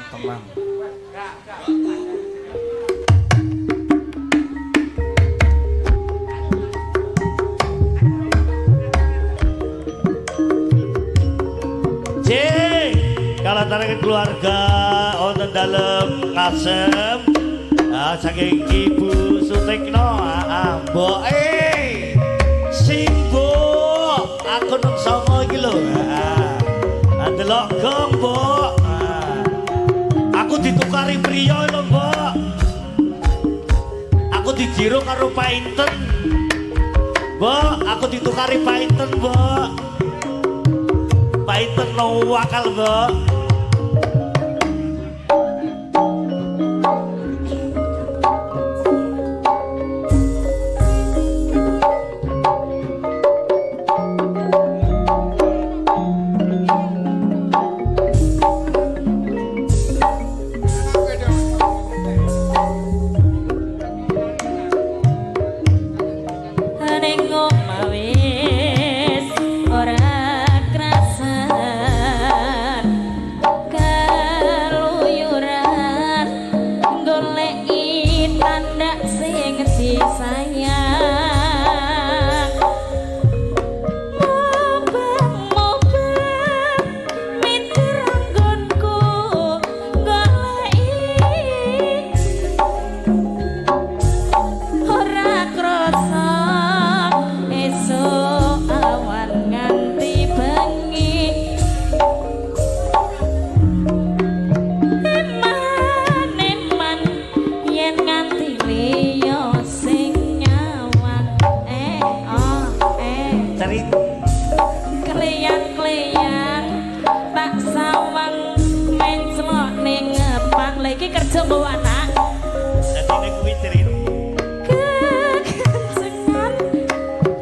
Tenang. C kalataraken keluarga wonten dalem Ngasem. Ah, saking Ibu Sutikno, ah, mboke. Simbo, aku nang songo iki lho. Ah, delok gong, Mbok. Ah. Aku ditukari priya lho, Mbok. Aku dijiro karo Painten. Mbok, aku ditukari Painten, Mbok. Painten no wakal, Mbok. Ning omah wis ora krasan keluyuran goleki tanda sing disayang mubeng-mubeng mikir anggonku goleki ora krasa esuk awan nganti bengi eman eman yen nganti liya sing nyawang eh oh eh Cerit. Kleyang-kleyang tak sawang menclok ning ngepang. Lha iki kerja nggawa anak. Dadine kuwi cerit. Kekencengan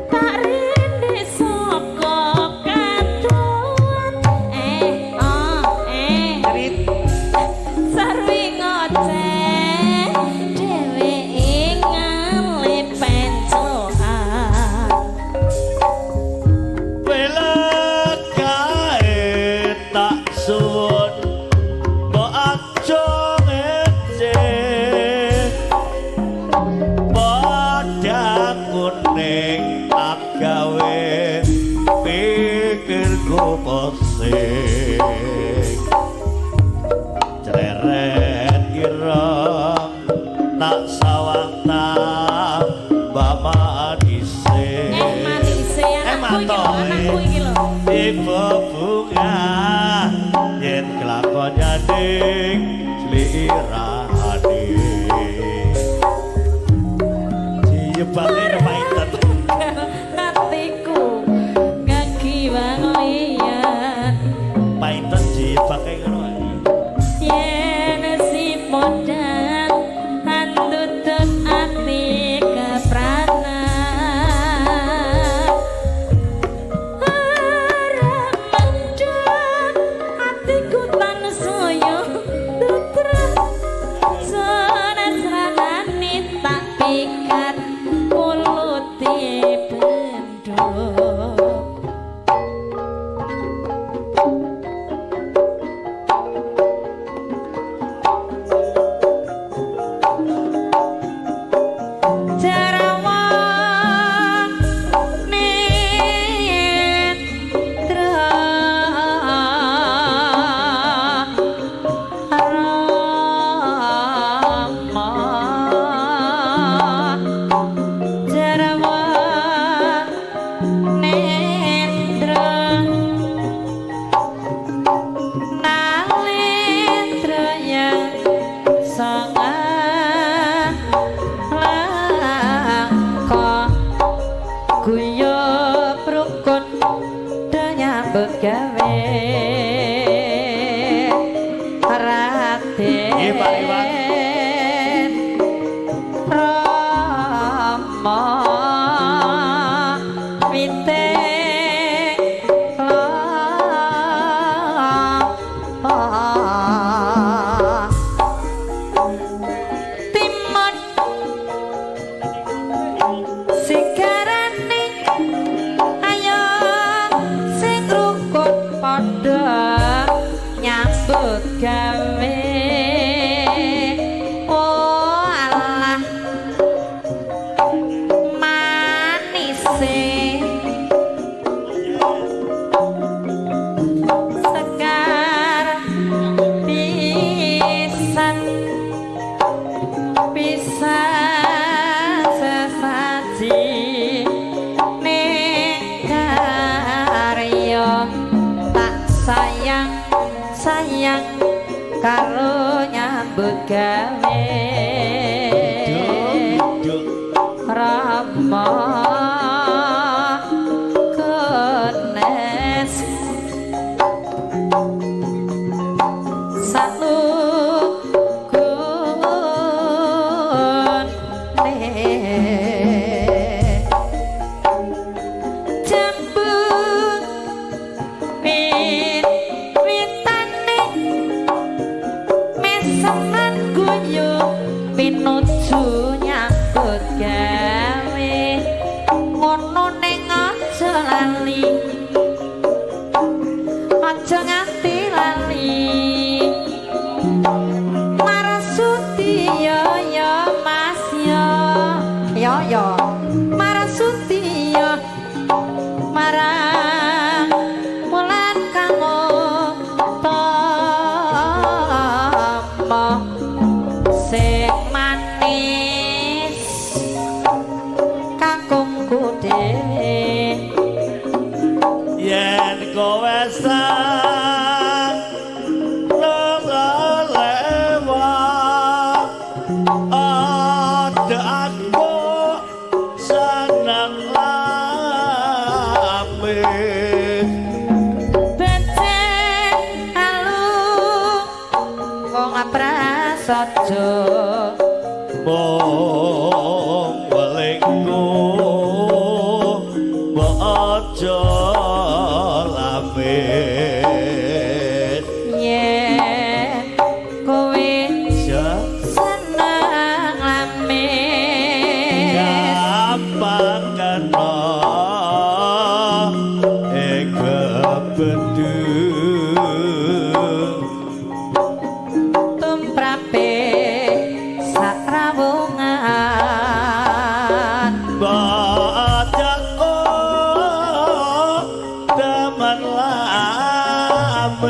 tak rene saka kadoan eh oh eh Cerit. Sarwi ngoceh dheweke ngalih penclokan. Welek kae tak suwun mbok aja ngece padha kuning agawe pikirku pusing cleret ireng tak sawang tambah manise. Eh, manise anakku iki lho, anakku iki lho. Ibu bunga yen kelakon nyanding slirane jebake painten. Atiku kagiwang liyan. Painten jebake ngono ae. Yen si podang andutut ati kepranan ora mendhet atiku tansaya dutra sanasranane tak pikat mulute bendho. Jarawang netra Rama Jarawang netra Nalendra yang sangat langka guyub rukun nyambut gawe Raden. Nggih, Pak Iwan. Rama wite lapa timon sigarane ayo sing rukun padha nyambut gawe. Karo nyambut gawe. Duk, Rama kenes salugune jambu wit witane meseman guyu pinuju nyambut gawe ngono ning aja lali, aja nganti lali. Marasuti ya ya Mas ya ya ya Marasuti ya marang wulan kang utama sing manis kakungku dhewe. Yen kowe sang lewat ada aku seneng lamis. Becik alu wong prasaja. Mung welingku mbok aja lamis. Yen kowe Ya seneng lamis gampang kena ing kebendung. Tumrape sakrawungan. Bajakku teman lamis.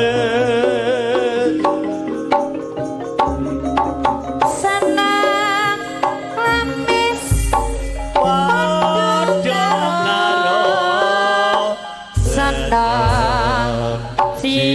Seneng lamis. Padha karo seneng cidra.